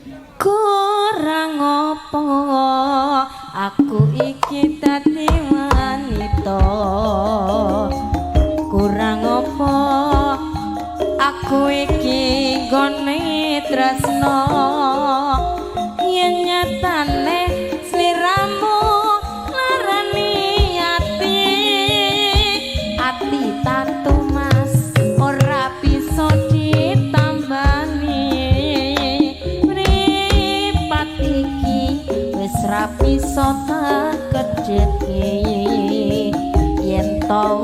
Kurang apa aku iki dadi wanita? Kurang apa aku iki nggone tresno? Yen nyatane sliramu larani ati, ati tatu mas ora bisa ditambani. Mripat iki wis ra bisa tak kedheki yen to.